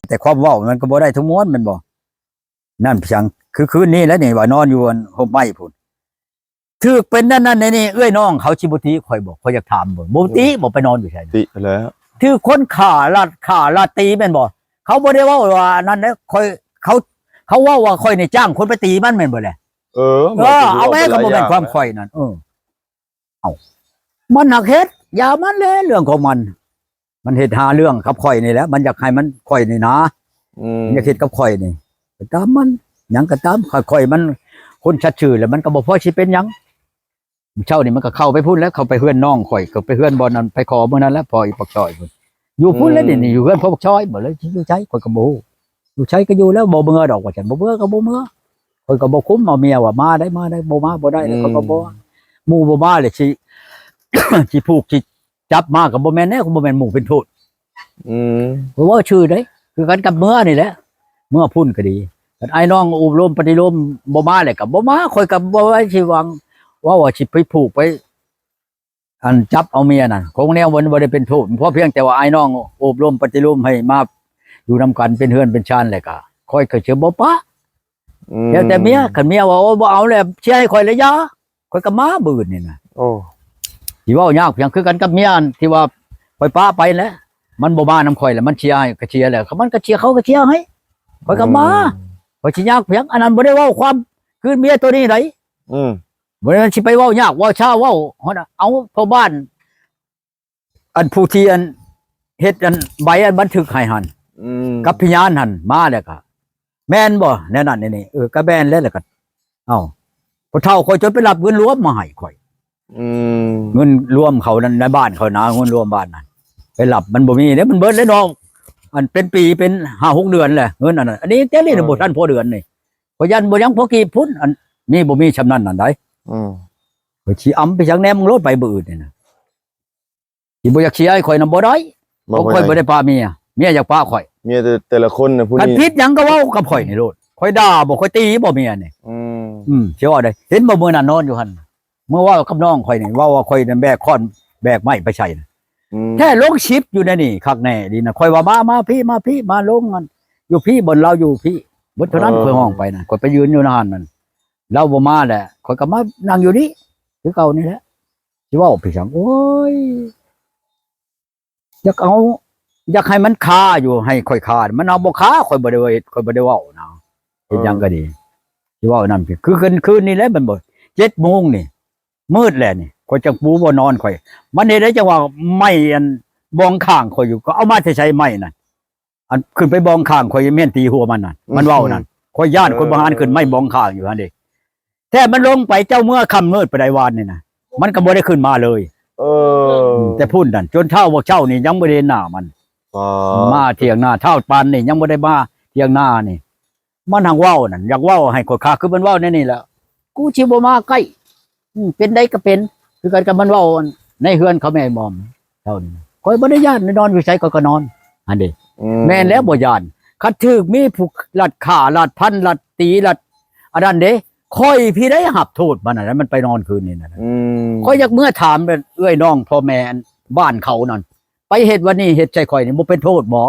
ແຕ່ຄວາມເວົ້າມັນກໍບໍ່ໄດ້ທັງມວນແມ່ນບໍ່? ນັ້ນພຽງ ຄືຄືນນີ້ແຫຼະນີ້ ວ່ານອນຢູ່ອັນຮົ່ມໄມ້ພຸ້ນ ຖືກເປັນນັ້ນນັ້ນນີ້ ເອື້ອຍນ້ອງເຂົາຊິບໍ່ຕິຂ້ອຍບໍ່? ຂ້ອຍຢາກຖາມເບິ່ງ ບໍ່ຕິບໍ່? ໄປນອນຢູ່ໃສ? ຕິແລ້ວ ຖືກຄົນຂ້າລັດຂ້າລັດຕີແມ່ນບໍ່? ເຂົາບໍ່ໄດ້ເວົ້າວ່າອັນນັ້ນເດ້ ຂ້ອຍ ເຂົາ ເຂົາເວົ້າວ່າຂ້ອຍນີ້ຈ້າງຄົນໄປຕີມັນແມ່ນບໍ່ແຫຼະ? ເອີ ເອີ ເອົາແມ່ກໍບໍ່ແມ່ນຄວາມຂ້ອຍນັ້ນ ເອີ ເອົ້າ ມັນຫາກເຮັດ ຢ່າມັນແຫຼະ ເລື່ອງຂອງມັນ ມັນເຮັດຫາເລື່ອງກັບຂ້ອຍນີ້ແຫຼະ ມັນຢາກໃຫ້ມັນ ຂ້ອຍນີ້ນາ ອືມ ມັນຢາກເຮັດກັບຂ້ອຍນີ້ ໄປຕາມມັນ ຫຍັງກໍຕາມ ຂ້ອຍ ຂ້ອຍມັນຄົນສັດຊື່ແລ້ວ ມັນກໍບໍ່ພໍຊິເປັນຫຍັງ. ເຊົ້ານີ້ມັນກໍເຂົ້າໄປພຸ້ນແຫຼະ ເຂົ້າໄປເຮືອນນ້ອງຂ້ອຍ ກໍໄປເຮືອນບ່ອນນັ້ນ ໄປຂໍມື້ນັ້ນແຫຼະ ພໍ່ອີປາກຊອຍພຸ້ນ ຢູ່ພຸ້ນແຫຼະ ອືມ ນີ້ ນີ້ຢູ່ເຮືອນພໍ່ປາກຊອຍ ບໍ່ເລີຍຊິຢູ່ໃສ ຂ້ອຍກໍບໍ່ຮູ້ ຢູ່ໃສກໍຢູ່ແລ້ວ ບໍ່ເມືອດອກວ່າຊັ້ນ ບໍ່ເມືອກໍບໍ່ເມືອ ຂ້ອຍກໍບໍ່ຄຸມເອົາເມຍວ່າມາໄດ້ ມາໄດ້ ບໍ່ມາບໍ່ໄດ້ ອືມ ເຂົາກໍບໍ່ ໝູ່ບໍ່ມາແລ້ວຊິ ຊິຜູກຊິຈັບມາກໍບໍ່ແມ່ນແນວ ບໍ່ແມ່ນໝູ່ເປັນໂທດ ອືມ ຂ້ອຍເວົ້າຊື່ເດ້ ຄືກັນກັບເມືອນີ້ແຫຼະ ເມືອພຸ້ນກໍດີ ຄັນອ້າຍນ້ອງອົບຮົມປະຕິລົມບໍ່ມາແລ້ວກໍບໍ່ມາ ຂ້ອຍກໍບໍ່ໄວ້ຊິຫວັງ ເວົ້າວ່າຊິໄປຜູກໄປ ອັນຈັບເອົາເມຍນັ້ນ ຂອງແນວມັນບໍ່ໄດ້ເປັນໂທດ ເພາະພຽງແຕ່ວ່າອ້າຍນ້ອງອົບຮົມປະຕິລົມໃຫ້ມາຢູ່ນຳກັນເປັນເຮືອນເປັນຊານແລ້ວກະ ຂ້ອຍກໍຊິບໍ່ປະ ອືມ ແລ້ວແຕ່ເມຍ ຄັນເມຍວ່າ ໂອ້ ບໍ່ເອົາແລ້ວ ເຊຍໃຫ້ຂ້ອຍແລ້ວຢ່າ ຂ້ອຍກໍມາບຶດນີ້ນະ ໂອ້ ຊິເວົ້າຍາກພຽງ ຄືກັນກັບເມຍອັນທີ່ວ່າຂ້ອຍປະໄປແຫຼະ ມັນບໍ່ມານຳຂ້ອຍແລ້ວ ມັນເຊຍໃຫ້ກໍເຊຍແລ້ວ ມັນກໍເຊຍ ເຂົາກໍເຊຍໃຫ້ ຂ້ອຍກໍມາ ອືມ ຂ້ອຍຊິຍາກພຽງ ອັນນັ້ນບໍ່ໄດ້ເວົ້າຄວາມຄືເມຍໂຕນີ້ໃດ ອືມ ບໍ່ແມ່ນຊິໄປເວົ້າຍາກເວົ້າຊ້າ ເວົ້າຮອດ ເອົາພໍ່ບ້ານ ອັນຜູ້ທີ່ອັນເຮັດອັນໃບອັນບັນທຶກໃຫ້ຫັ້ນ ອືມ ກັບພະຍານຫັ້ນມາແລ້ວກະ ແມ່ນບໍ່ແນວນັ້ນແນວນີ້ ເອີ ກະແມ່ນແລ້ວ ແລ້ວກະ ເອົ້າ ພໍ່ເຖົ້າຂ້ອຍຈົນໄປຮັບເງິນລວມມາໃຫ້ຂ້ອຍ ອືມ ເງິນລວມເຂົານັ້ນ ໃນບ້ານເຂົານະ ເງິນລວມບ້ານນັ້ນ ໄປຮັບ ມັນບໍ່ມີເດ້ ມັນເບິດແລ້ວເນາະ ອັນເປັນປີເປັນຫ້າຫົກເດືອນແລ້ວ ເງິນອັນນັ້ນ ອັນນີ້ແຕ່ນີ້ ອືມ ບໍ່ທັນພໍເດືອນນີ້ ຂ້ອຍຢ້ານບໍ່ຍັງພໍກີບພຸ້ນ ອັນນີ້ບໍ່ມີຊ່ຳນັ້ນນັ້ນໃດ ອືມ ຂ້ອຍຊິອຳໄປຈັ່ງແນມໂລດໄປມື້ອື່ນນີ້ນະ ຊິບໍ່ຢາກເຊຍໃຫ້ຂ້ອຍນຳບໍ່ໄດ້ ບໍ່ ຂອງຂ້ອຍບໍ່ໄດ້ປະເມຍ ເມຍຢາກປະຂ້ອຍ ເມຍແຕ່ ແຕ່ລະຄົນນະ ຜູ້ນີ້ ຄັນຜິດຫຍັງກໍເວົ້າກັບຂ້ອຍນີ້ໂລດ ຂ້ອຍດ່າບໍ່ ຂ້ອຍຕີບໍ່ເມຍນີ້ ອືມ ອືມ ຊິເວົ້າໄດ້ ເຫັນບໍ່ມື້ນັ້ນນອນຢູ່ຫັ້ນ ເມື່ອເວົ້າກັບນ້ອງຂ້ອຍນີ້ ເວົ້າວ່າຂ້ອຍນັ້ນແບກຄ້ອນແບກໄມ້ໄປໃສ່ນະ ອືມ ແທ້ລົງຄລິບຢູ່ໃນນີ້ຄັກແນ່ດີນະ ຂ້ອຍວ່າ ມາ ມາພີ້ ມາພີ້ ມາລົງຫັ້ນ ຢູ່ພີ້ ບ່ອນລາວຢູ່ພີ້ ເບິດເທົ່ານັ້ນ ເອີ ຂ້ອຍຮ້ອງໄປນະ ຂ້ອຍໄປຢືນຢູ່ໃນຫັ້ນນັ້ນ ລາວບໍ່ມາແຫຼະ ຂ້ອຍກໍມານັ່ງຢູ່ນີ້ຄືເກົ່ານີ້ແຫຼະ ຊິເວົ້າໄປຫຍັງ ໂອ້ຍ ຢາກເອົາ ຢາກໃຫ້ມັນຄາຢູ່ ໃຫ້ຂ້ອຍຄາ ມັນເອົາບໍ່ຄາ ຂ້ອຍບໍ່ໄດ້ເຮັດ ຂ້ອຍບໍ່ໄດ້ເວົ້ານະ ເຮັດຫຍັງກໍດີ ເອີ ຊິເວົ້ານຳ ຄືຄືນນີ້ແຫຼະ ມັນບໍ່ ເຈັດໂມງນີ້ ມືດແລ້ວນີ້ ຂ້ອຍຈັກປູບ່ອນນອນຂ້ອຍ ມັນເຮັດໃດຈັ່ງວ່າໄມ້ອັນບອງຂ້າງຂ້ອຍຢູ່ ກໍເອົາມາແຕ່ໃສໄມ້ນັ້ນ ອັນຂຶ້ນໄປບອງຂ້າງຂ້ອຍແມ່ນຕີຫົວມັນນັ້ນ ມັນເວົ້ານັ້ນ ຂ້ອຍຢ້ານ ເອີ ຄົນບໍ່ຫານຂຶ້ນໄມ້ບອງຂ້າງຢູ່ຫັ້ນເດ້ ແທ້ມັນລົງໄປ ເຈົ້າເມື່ອຄ່ຳມືດປານໃດວານນີ້ນະ ມັນກໍບໍ່ໄດ້ຂຶ້ນມາເລີຍ ເອີ ແຕ່ພຸ້ນນັ້ນ ຈົນເຊົ້າ ພວກເຈົ້ານີ້ຍັງບໍ່ໄດ້ເຫັນໜ້າມັນ ມາຖຽງນາ ເຊົ້າປານນີ້ຍັງບໍ່ໄດ້ມາຖຽງນານີ້ ມັນຫັ້ນເວົ້ານັ້ນ ຢາກເວົ້າໃຫ້ຂ້ອຍຄາ ຄືມັນເວົ້າແນວນີ້ແຫຼະ ກູຊິບໍ່ມາໃກ້ ອືມ ເປັນໃດກໍເປັນ ຄືກັນກັບມັນເວົ້າໃນເຮືອນເຂົາແມ່ໝອມເຈົ້ານີ້ ຂ້ອຍບໍ່ໄດ້ຢ້ານ ນອນຢູ່ໃສຂ້ອຍກໍນອນ ຫັ້ນເດ້ ອືມ ແມ່ນແລ້ວບໍ່ຢ້ານ ຄັນຖືກມີຜູ້ລັດຂ້າ ລັດຟັນ ລັດຕີ ລັດອັນນັ້ນເດ້ ຂ້ອຍພີ້ໄດ້ຮັບໂທດມັນນັ້ນ ມັນໄປນອນຄືນນີ້ນະ ອືມ ຂ້ອຍຢາກເມືອຖາມເອື້ອຍນ້ອງພໍ່ແມ່ບ້ານເຂົານັ້ນ ໄປເຮັດວັນນີ້ເຮັດໃສ່ຂ້ອຍນີ້ ບໍ່ເປັນໂທດບໍ່?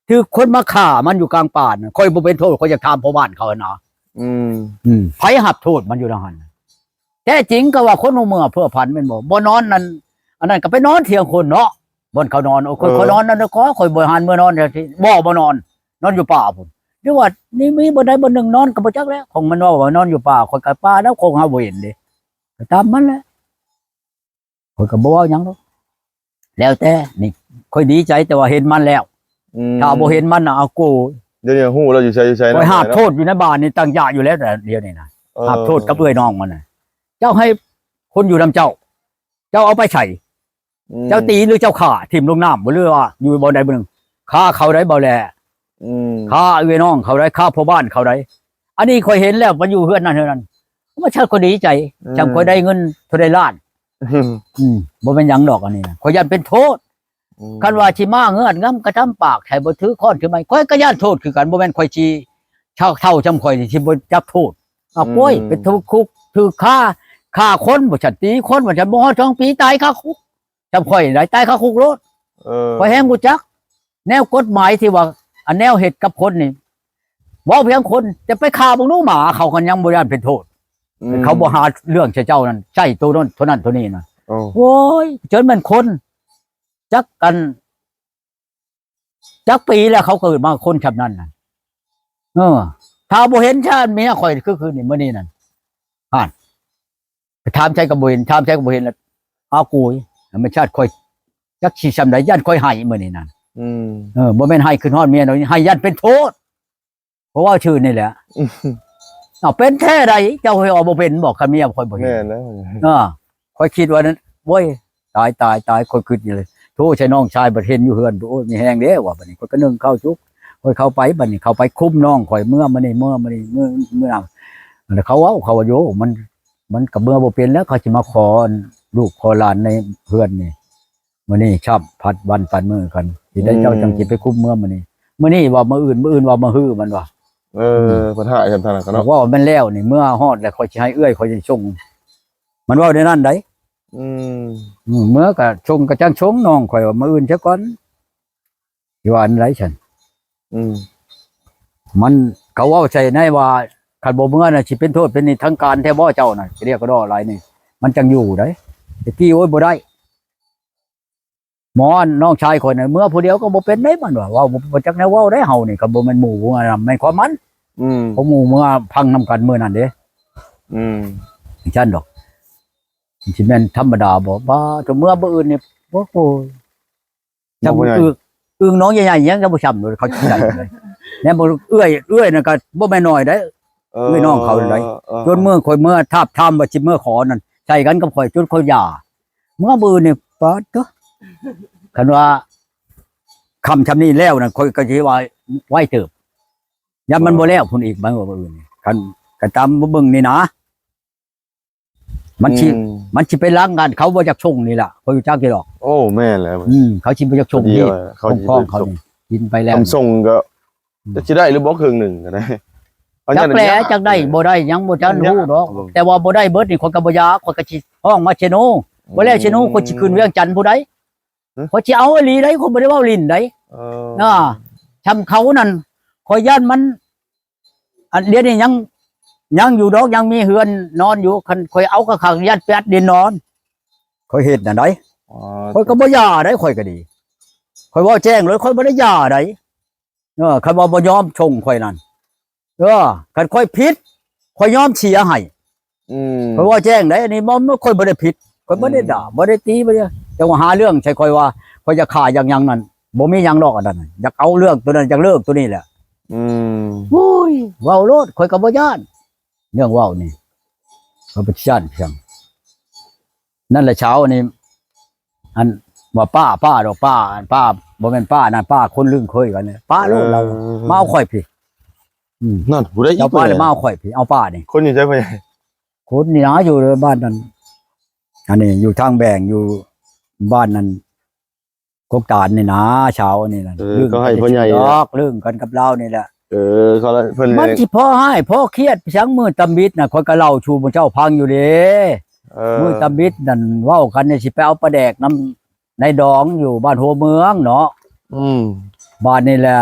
ຖືກຄົນມາຂ້າມັນຢູ່ກາງປ່ານະ ຂ້ອຍບໍ່ເປັນໂທດ ຂ້ອຍຢາກຖາມພໍ່ບ້ານເຂົານະ ອືມ ອືມ ໃຜຮັບໂທດມັນຢູ່ໃນຫັ້ນ? ແທ້ຈິງກໍວ່າຄົນຫົວເມືອເພື່ອພັນແມ່ນບໍ່? ບໍ່ນອນນັ້ນ ອັນນັ້ນກໍໄປນອນຖຽງຄົນເນາະ ບ່ອນເຂົານອນ ໂອ້ ຂ້ອຍ ເອີ ຂ້ອຍນອນນັ້ນກໍ ຂ້ອຍບໍ່ຫັນເມືອນອນ ບໍ່ ບໍ່ນອນ ນອນຢູ່ປ່າພຸ້ນ ຫຼືວ່ານີ້ມີບ່ອນໃດບ່ອນໜຶ່ງນອນກໍບໍ່ຈັກແຫຼະ ຂອງມັນເວົ້າວ່ານອນຢູ່ປ່າ ຂ້ອຍກໍປ່າແລ້ວ ຄົງຫາບໍ່ເຫັນເດ້ ກໍຕາມມັນແຫຼະ. ຂ້ອຍກໍບໍ່ເວົ້າຫຍັງດອກ ແລ້ວແຕ່ ນີ້ຂ້ອຍດີໃຈແຕ່ວ່າເຫັນມັນແລ້ວ ອືມ ຖ້າບໍ່ເຫັນມັນນະ ເອົາໂກ ດຽວນີ້ຮູ້ແລ້ວຢູ່ໃສ ຢູ່ໃສ ຂ້ອຍຫາບໂທດຢູ່ໃນບ້ານນີ້ຕັ້ງຢາຢູ່ແລ້ວ ດຽວນີ້ນະ ເອີ ຫາບໂທດກັບເອື້ອຍນ້ອງມັນນະ ເຈົ້າໃຫ້ຄົນຢູ່ນຳເຈົ້າ ເຈົ້າເອົາໄປໃສ? ອືມ ເຈົ້າຕີຫຼືເຈົ້າຂ້າຖິ້ມລົງນ້ຳບໍ່ ຫຼືວ່າຢູ່ບ່ອນໃດບ່ອນໜຶ່ງ? ຂ້າເຂົາໄດ້ບໍ່ແລ ອືມ ຂ້າເອື້ອຍນ້ອງເຂົາໄດ້ ຂ້າພໍ່ບ້ານເຂົາໄດ້ ອັນນີ້ຂ້ອຍເຫັນແລ້ວ ມັນຢູ່ເຮືອນນັ້ນເຮືອນນັ້ນ ມັນ ຂ້ອຍກໍດີໃຈ ອືມ ຊ່ຳຂ້ອຍໄດ້ເງິນເທົ່າໃດລ້ານ ອືມ ອືມ ບໍ່ແມ່ນຫຍັງດອກ ອັນນີ້ນະ ຂ້ອຍຢ້ານເປັນໂທດ ອືມ ຄັນວ່າຊິມາເງືອດງຳກະທຳປາກໃຫ້ບໍ່ຖືຄ້ອນຖືໄມ້ ຂ້ອຍກໍຢ້ານໂທດຄືກັນ ບໍ່ແມ່ນຂ້ອຍຊິເຖົ້າ ເຖົ້າຊ່ຳຂ້ອຍນີ້ຊິບໍ່ຈັກໂທດ ອາ ອືມ ໂອ້ຍ ໄປຖືກຄຸກຖືກຄາ ຂ້າຄົນບໍ່ຊັ້ນ ຕີຄົນບໍ່ຊັ້ນ ບໍ່ຮອດສອງປີຕາຍຄາຄຸກ ຊ່ຳຂ້ອຍໄດ້ຕາຍຄາຄຸກໂລດ ເອີ ຂ້ອຍແຮງຮູ້ຈັກ ແນວກົດໝາຍທີ່ວ່າ ອັນແນວເຮັດກັບຄົນນີ້ ເວົ້າພຽງຄົນ ແຕ່ໄປຂ້າເບິ່ງດູໝາ ເຂົາກໍຍັງບໍ່ຢ້ານເປັນໂທດ. ອືມ ເຂົາບໍ່ຫາເລື່ອງໃສ່ເຈົ້ານັ້ນ ໃສ່ໂຕນັ້ນ ໂຕນັ້ນ ໂຕນີ້ນະ. ໂອ້ ໂອ້ຍ ຈົນແມ່ນຄົນ ຈັກອັນ ຈັກປີແລ້ວເຂົາເກີດມາຄົນຊ່ຳນັ້ນນະ. ເອີ ຖ້າບໍ່ເຫັນຊາດເມຍຂ້ອຍຄືຄືນີ້ມື້ນີ້ນັ້ນ ຫັ້ນ ໄປຖາມໃສກໍບໍ່ເຫັນ ຖາມໃສກໍບໍ່ເຫັນ ລະ ເອົາໂກຍ ແມ່ນຊາດຂ້ອຍ ຈັກຊິຊ່ຳໃດ ຢ້ານຂ້ອຍໄຫ້ມື້ນີ້ນັ້ນ. ອືມ ເອີ ບໍ່ແມ່ນໄຫ້ຂຶ້ນຮອດເມຍດອກ ໄຫ້ຢ້ານເປັນໂທດ ເພາະວ່າຊື່ນີ້ແຫຼະ. ອືມ ເອົາ ເປັນແທ້ໃດ ເຈົ້າເຮັດອອກບໍ່ເປັນບໍ ຄັນເມຍຂ້ອຍບໍ່ເຫັນ. ແມ່ນແລ້ວ ເອີ ຂ້ອຍຄິດວ່ານັ້ນ ໂອ້ຍ ຕາຍ ຕາຍ ຕາຍ ຂ້ອຍຄິດຢູ່ເລີຍ ໂທໃສ່ນ້ອງຊາຍ ບັດເຫັນຢູ່ເຮືອນ ໂອ້ຍ ມີແຮງເດ້ວ່າ. ບັດນີ້ຂ້ອຍກໍໜຶ່ງເຂົ້າສຸກ ຂ້ອຍເຂົ້າໄປ ບັດນີ້ເຂົ້າໄປຄຸມນ້ອງຂ້ອຍ ເມືອມື້ນີ້ ເມືອມື້ນີ້ ເມືອ ເມືອ ແລ້ວເຂົາເວົ້າ ເຂົາວ່າ ໂຢ ມັນ ມັນກໍເມືອບໍ່ເປັນແລ້ວ ເຂົາຊິມາຂໍລູກຂໍຫຼານໃນເຮືອນນີ້. ມື້ນີ້ຊ້ຳ ຜັດວັນປັນມື້ກັນ ຊິໄດ້ ອືມ ເຈົ້າຈັ່ງຊິໄປຄຸມເມືອມື້ນີ້ ມື້ນີ້ວ່າມື້ອື່ນ ມື້ອື່ນວ່າມື້ຮື ມັນວ່າ. ເອີ ອືມ ເພິ່ນຫາຍກັນທາງນັ້ນກໍເນາະ ວ່າແມ່ນແລ້ວນີ້ ເມືອຮອດແລ້ວຂ້ອຍຊິໃຫ້ເອື້ອຍຂ້ອຍຊິສົ່ງ ມັນເວົ້າແນວນັ້ນໃດ. ອືມ ອືມ ເມືອກໍສົ່ງ ກໍຈັ່ງສົ່ງ ນ້ອງຂ້ອຍວ່າມື້ອື່ນຊະກ່ອນ ຊິວ່າອັນໃດຊັ້ນ. ອືມ ມັນ ເຂົາເວົ້າໃສ່ໃນວ່າ ຄັນບໍ່ເມືອນະ ຊິເປັນໂທດເປັນນີ້ທາງການແທ້ບໍ່ເຈົ້ານະ ຊິລຽກກະດໍ້ຫຼາຍນີ້ ມັນຈັ່ງຢູ່ໃດ. ແຕ່ກີ້ ໂອ້ຍ ບໍ່ໄດ້ ໝໍ ນ້ອງຊາຍຂ້ອຍນະ ເມືອຜູ້ດຽວກໍບໍ່ເປັນເດ້ ມັນວ່າ ເວົ້າບໍ່ ບໍ່ຈັກແນວເວົ້າເດ້ ເຮົານີ້ກໍບໍ່ແມ່ນໝູ່ ບໍ່ແມ່ນຄວາມມັນ. ອືມ ເພາະໝູ່ເມືອພັງນຳກັນມື້ນັ້ນເດ້. ອືມ ຈັ່ງຊັ້ນດອກ ມັນຊິແມ່ນທຳມະດາບໍ່? ປ້າ ຖ້າເມືອມື້ອື່ນນີ້ ໂອ້ໂຫ ຈຳ ບໍ່ ອຶ່ງ ອຶ່ງໜອງໃຫຍ່ໆ ຍັງຈະບໍ່ຊ່ຳເລີຍ ເຂົາຊິໃສ່ເລີຍ. ແນມເບິ່ງເອື້ອຍ ເອື້ອຍນັ້ນກໍບໍ່ແມ່ນນ້ອຍເດ້ ເອີ ເອື້ອຍນ້ອງເຂົານັ້ນໃດ. ເອີ ຈົນມື້ຂ້ອຍເມືອທາບທາມວ່າຊິເມືອຂໍນັ້ນ ໃສ່ກັນກັບຂ້ອຍຈົນຂ້ອຍຢ່າ. ເມືອມື້ອື່ນນີ້ ປາດໂທ້ ຄັນວ່າຄ່ຳຊ່ຳນີ້ແລ້ວນັ້ນ ຂ້ອຍກໍຊິວ່າໄວເຕີບ ຢ້ານມັນ ເອີ ບໍ່ແລ້ວພຸ້ນອີກ ບາງມື້ອື່ນ ຄັນກໍຕາມເບິ່ງນີ້ນະ. ມັນຊິ ອືມ ມັນຊິໄປຫຼັງກັນ ເຂົາບໍ່ຢາກສົ່ງນີ້ລະ ຂ້ອຍຮູ້ຈັກຢູ່ດອກ. ໂອ້ ແມ່ນແລ້ວ ອືມ ເຂົາຊິບໍ່ຢາກສົ່ງນີ້ ເຂົາຊິ ຂອງເຂົານີ້ ກິນໄປແລ້ວ ຄຳສົ່ງກໍ ອືມ ຈັກຊິໄດ້ຫຼືບໍ່ ເຄິ່ງໜຶ່ງກໍໄດ້. ຈັກແຫຼະ ຈັກໄດ້ບໍ່ໄດ້ ຍັງບໍ່ທັນຮູ້ດອກ ແຕ່ວ່າບໍ່ໄດ້ເບິດນີ້ ຂ້ອຍກໍບໍ່ຢາກ ຂ້ອຍກໍຊິຮ້ອງມາເຊໂນ ບໍ່ແລ້ວເຊໂນ ຂ້ອຍຊິຂຶ້ນວຽງຈັນພຸ້ນໃດ. ຮະ ຂ້ອຍຊິເອົາອີ່ຫຼີໃດ ຂ້ອຍບໍ່ໄດ້ເວົ້າຫຼິ້ນໃດ. ເອີ ຊ່ຳເຂົານັ້ນ ຂ້ອຍຢ້ານມັນ ອັນດຽວນີ້ຍັງ ຍັງຢູ່ດອກ ຍັງມີເຮືອນນອນຢູ່ ຄັນຂ້ອຍເອົາຄັກໆ ຢ້ານໄປອັດດິນນອນ ຂ້ອຍເຮັດນັ້ນໃດ. ອໍ ຂ້ອຍກໍບໍ່ຢ່າໃດ ຂ້ອຍກໍດີ ຂ້ອຍເວົ້າແຈ້ງເລີຍ ຂ້ອຍບໍ່ໄດ້ຢ່າໃດ. ເອີ ຄັນວ່າບໍ່ຍອມສົ່ງຂ້ອຍນັ້ນ ເອີ ຄັນຂ້ອຍຜິດ ຂ້ອຍຍອມເສຍໃຫ້. ອືມ ຂ້ອຍເວົ້າແຈ້ງໃດ ອັນນີ້ບໍ່ ຂ້ອຍບໍ່ໄດ້ຜິດ ຂ້ອຍບໍ່ໄດ້ ອືມ ດ່າ ບໍ່ໄດ້ຕີ ບໍ່ໄດ້ ຈັ່ງວ່າຫາເລື່ອງໃສ່ຂ້ອຍວ່າ ຂ້ອຍຢາກຂ້າຢາກຫຍັງນັ້ນ ບໍ່ມີຫຍັງດອກອັນນັ້ນ ຢາກເອົາເລື່ອງໂຕນັ້ນ ຢາກເລີກໂຕນີ້ແຫຼະ. ອືມ ໂອ້ຍ ເວົ້າໂລດ ຂ້ອຍກໍບໍ່ຢ້ານ ເລື່ອງເວົ້ານີ້ ຂ້ອຍບໍ່ຢ້ານຫຍັງ. ນັ້ນແຫຼະ ເຊົ້ານີ້ ອັນວ່າປ້າ ປ້າດອກ ປ້າ ປ້າ ບໍ່ແມ່ນປ້ານັ້ນ ປ້າຄົນລຶ້ງເຄີຍກັນ ປ້າໂລດລາວ ເອີ ມາເອົາຂ້ອຍພີ້. ອືມ ນັ້ນຜູ້ໃດອີກ ເຈົ້າປ້າ ແລ້ວມາເອົາຂ້ອຍພີ້ ເອົາປ້ານີ້ ຄົນຢູ່ໃສພໍ່ໃຫຍ່? ຄົນນີ້ນະ ຢູ່ບ້ານນັ້ນ ອັນນີ້ຢູ່ທາງແບງ ຢູ່ບ້ານນັ້ນ ກົກຕານນີ້ນະ ເຊົ້ານີ້ນະ ເອີ ລຶ້ງ ເຂົາໃຫ້ພໍ່ໃຫຍ່ດອກ ລຶ້ງກັນກັບລາວນີ້ແຫຼະ. ເອີ ເຂົາລະ ເພິ່ນ ມັນຊິພໍຮ້າຍພໍຄຽດຫຍັງ ມື້ຕຳອິດນະ ຂ້ອຍກໍເລົ່າສູ່ໝູ່ເຈົ້າຟັງຢູ່ເດ້. ເອີ ມື້ຕຳອິດນັ້ນເວົ້າກັນນີ້ ຊິໄປເອົາປາແດກນຳນາຍດອງຢູ່ບ້ານຫົວເມືອງເນາະ. ອືມ ບາດນີ້ແຫຼະ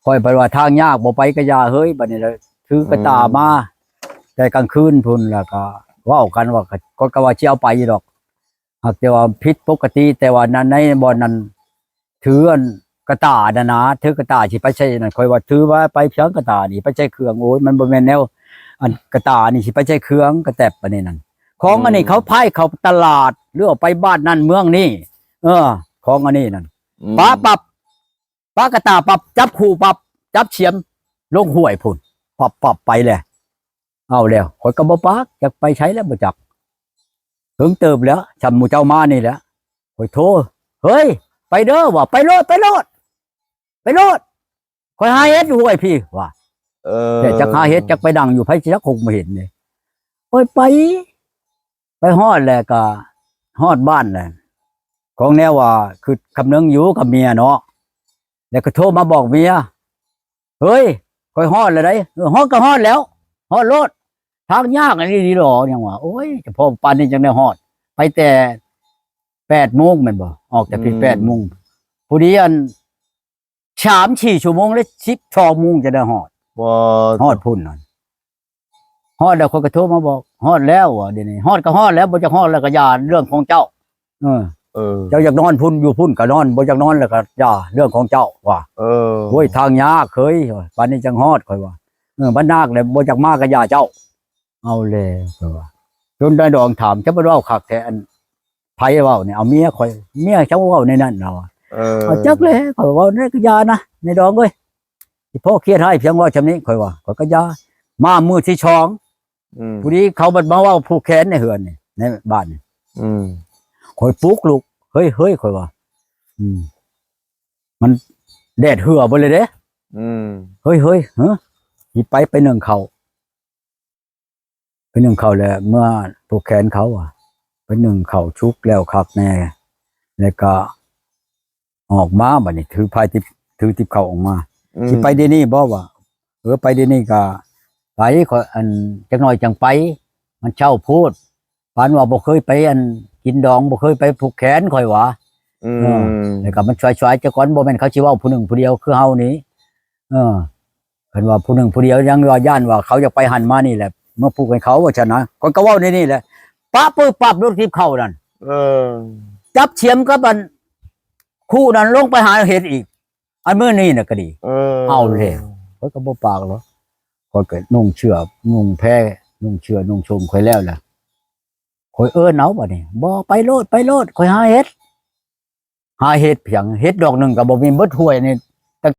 ຂ້ອຍໄປວ່າທາງຍາກ ບໍ່ໄປກະຢ່າເຮີ້ຍ. ບາດນີ້ລະຖືກະຕ່າມາ ອືມ ແຕ່ກາງຄືນພຸ້ນ ລະກະເວົ້າກັນວ່າ ຂ້ອຍກໍວ່າຊິເອົາໄປຢູ່ດອກ ຫາກແຕ່ວ່າຜິດປົກກະຕິ ແຕ່ວ່າໃນ ໃນບ່ອນນັ້ນ ຖືອັນກະຕ່ານັ້ນນະ ຖືກະຕ່າຊິໄປໃສ່ນັ້ນ ຂ້ອຍວ່າຖືວ່າໄປພຽງກະຕ່ານີ້ໄປໃສ່ເຄື່ອງ ໂອ້ຍ ມັນບໍ່ແມ່ນແນວ ອັນກະຕ່ານີ້ຊິໄປໃສ່ເຄື່ອງ ກະແຕັບອັນນີ້ນັ້ນ ຂອງອັນນີ້ ອືມ ເຂົາພາຍເຂົ້າຕະຫຼາດ ຫຼືວ່າໄປບ້ານນັ້ນເມືອງນີ້ ເອີ ຂອງອັນນີ້ນັ້ນ ອືມ ປະປັບ ປະກະຕ່າປັບ ຈັບຄູ່ປັບ ຈັບສຽມລົງຫ້ວຍພຸ້ນ ປັບໆ ໄປແຫຼະ. ເອົາແລ້ວ ຂ້ອຍກໍບໍ່ປາກ ຈັກໄປໃສແລ້ວບໍ່ຈັກ ເຖິງເຕີບແລ້ວ ຊ່ຳໝູ່ເຈົ້າມານີ້ແຫຼະ ຂ້ອຍໂທ ເຮີ້ຍ ໄປເດີ ວ່າ ໄປໂລດ ໄປໂລດ ໄປໂລດ ຂ້ອຍຫາເຫັດຢູ່ຫ້ວຍພີ້ ວ່າ ເອີ ແຕ່ຈັກຫາເຫັດ ຈັກໄປນັ່ງຢູ່ ໃຜຈັກຄົງບໍ່ເຫັນເດ້. ຂ້ອຍໄປ ໄປຮອດແລ້ວກໍຮອດບ້ານແລ້ວ ຂອງແນວວ່າຄຶດຄຳນຶງຢູ່ກັບເມຍເນາະ ແລ້ວກໍໂທມາບອກເມຍ ເຮີ້ຍ ຂ້ອຍຮອດແລ້ວໃດ໋ ເອີ ຮອດກໍຮອດແລ້ວ ຮອດໂລດ ທາງຍາກອີ່ຫຼີຫຼໍ ຫຍັງວ່າ ໂອ້ຍ ຈະພໍປານນີ້ຈັ່ງໄດ້ຮອດ ໄປແຕ່ແປດໂມງແມ່ນບໍ່ ອອກແຕ່ພີ້ ອືມ ແປດໂມງ ພໍດີອັນ ສາມສີ່ຊົ່ວໂມງ ແລ້ວສິບສອງໂມງຈະໄດ້ຮອດ ວ່າ ຮອດພຸ້ນນັ້ນ. ຮອດແລ້ວຂ້ອຍກໍໂທມາບອກ ຮອດແລ້ວວ່າ ດຽວນີ້ຮອດກໍຮອດແລ້ວ ບໍ່ຢາກຮອດແລ້ວກໍຢ່າ ເລື່ອງຂອງເຈົ້າ. ເອີ ເອີ ເຈົ້າຢາກນອນພຸ້ນ ຢູ່ພຸ້ນກໍນອນ ບໍ່ຢາກນອນແລ້ວກໍຢ່າ ເລື່ອງຂອງເຈົ້າວ່າ. ເອີ ໂອ້ຍ ທາງຍາກເຄີຍ ປານນີ້ຈັ່ງຮອດ ຂ້ອຍວ່າ. ເອີ ບັດນາກແລ້ວ ບໍ່ຢາກມາກໍຢ່າເຈົ້າ. ເອົາແລ້ວ ຂ້ອຍວ່າ. ຈົນນາຍດອງຖາມ ເຈົ້າບໍ່ເວົ້າຄັກແທ້ ອັນ ໃຜເວົ້ານີ້? ເອົາ ເມຍຂ້ອຍ. ເມຍເຈົ້າເວົ້າແນວນັ້ນ ລາວວ່າ. ເອີ ເອົາ ຈັກແຫຼະ ຂ້ອຍເວົ້າແນວໃດກໍຢ່ານະ ນາຍດອງເອີຍ ຊິພໍຄຽດໃຫ້ພຽງເວົ້າຊ່ຳນີ້ ຂ້ອຍວ່າ. ຂ້ອຍກໍຢ່າ. ມາມື້ທີສອງ ອືມ ພໍດີເຂົາບັດມາເວົ້າຜູກແຂນໃນເຮືອນນີ້ ໃນບ້ານນີ້. ອືມ ຂ້ອຍປຸກລຸກ ເຮີ້ຍໆ ຂ້ອຍວ່າ. ອືມ ມັນແດດເຫື່ອເບິດເລີຍເດ້. ອືມ ເຮີ້ຍໆ ເຮີ້ຍ ຊິໄປ ໄປໜຶ້ງເຂົ້າ ໄປໜຶ້ງເຂົ້າແລ້ວ ເມື່ອຜູກແຂນເຂົາ ອະ ໄປໜຶ້ງເຂົ້າສຸກແລ້ວຄັກແນ່ ແລ້ວກໍອອກມາ ບັດນີ້ຖືພາຍຕິບ ຖືຕິບເຂົ້າອອກມາ. ອືມ ຊິໄປດຽວນີ້ບໍ່? ວ່າ ເອີ ໄປດຽວນີ້ກໍໄປ ຂ້ອຍ ອັນ ຈັກໜ້ອຍຈັ່ງໄປ ມັນເຊົ້າໂພດ ປານວ່າບໍ່ເຄີຍໄປ ອັນ ກິນດອງ ບໍ່ເຄີຍໄປຜູກແຂນ ຂ້ອຍວ່າ. ອືມ ເອີ ແລ້ວກໍມັນສວາຍໆ ແຕ່ກ່ອນ ບໍ່ແມ່ນເຂົາຊິເວົ້າຜູ້ໜຶ່ງຜູ້ດຽວຄືເຮົານີ້. ເອີ ຄັນວ່າຜູ້ໜຶ່ງຜູ້ດຽວ ຍັງວ່າຢ້ານວ່າເຂົາຢາກໄປຫັ້ນມານີ້ແຫຼະ ມາຜູກໃຫ້ເຂົາ ວ່າຊັ້ນນະ. ຂ້ອຍກໍເວົ້າໃນນີ້ແຫຼະ ປະປຶບປັບລົດຖີບເຂົ້ານັ້ນ. ເອີ ຈັບສຽມກັບອັນ ຄູນັ້ນລົງໄປຫາເຫັດອີກ ອັນມື້ນີ້ນະກໍດີ. ເອີ ເອົາແລ້ວ ຂ້ອຍກໍບໍ່ປາກແລ້ວ ຂ້ອຍກໍນຸ່ງເສື້ອນຸ່ງແພ ນຸ່ງເສື້ອນຸ່ງໂສ້ງຂ້ອຍແລ້ວລະ ຂ້ອຍເອີ້ນເອົາບັດນີ້ ບໍ່ ໄປໂລດ ໄປໂລດ ຂ້ອຍຫາເຫັດ. ຫາເຫັດພຽງ ເຫັດດອກໜຶ່ງກໍບໍ່ມີ ເບິດຫ້ວຍນີ້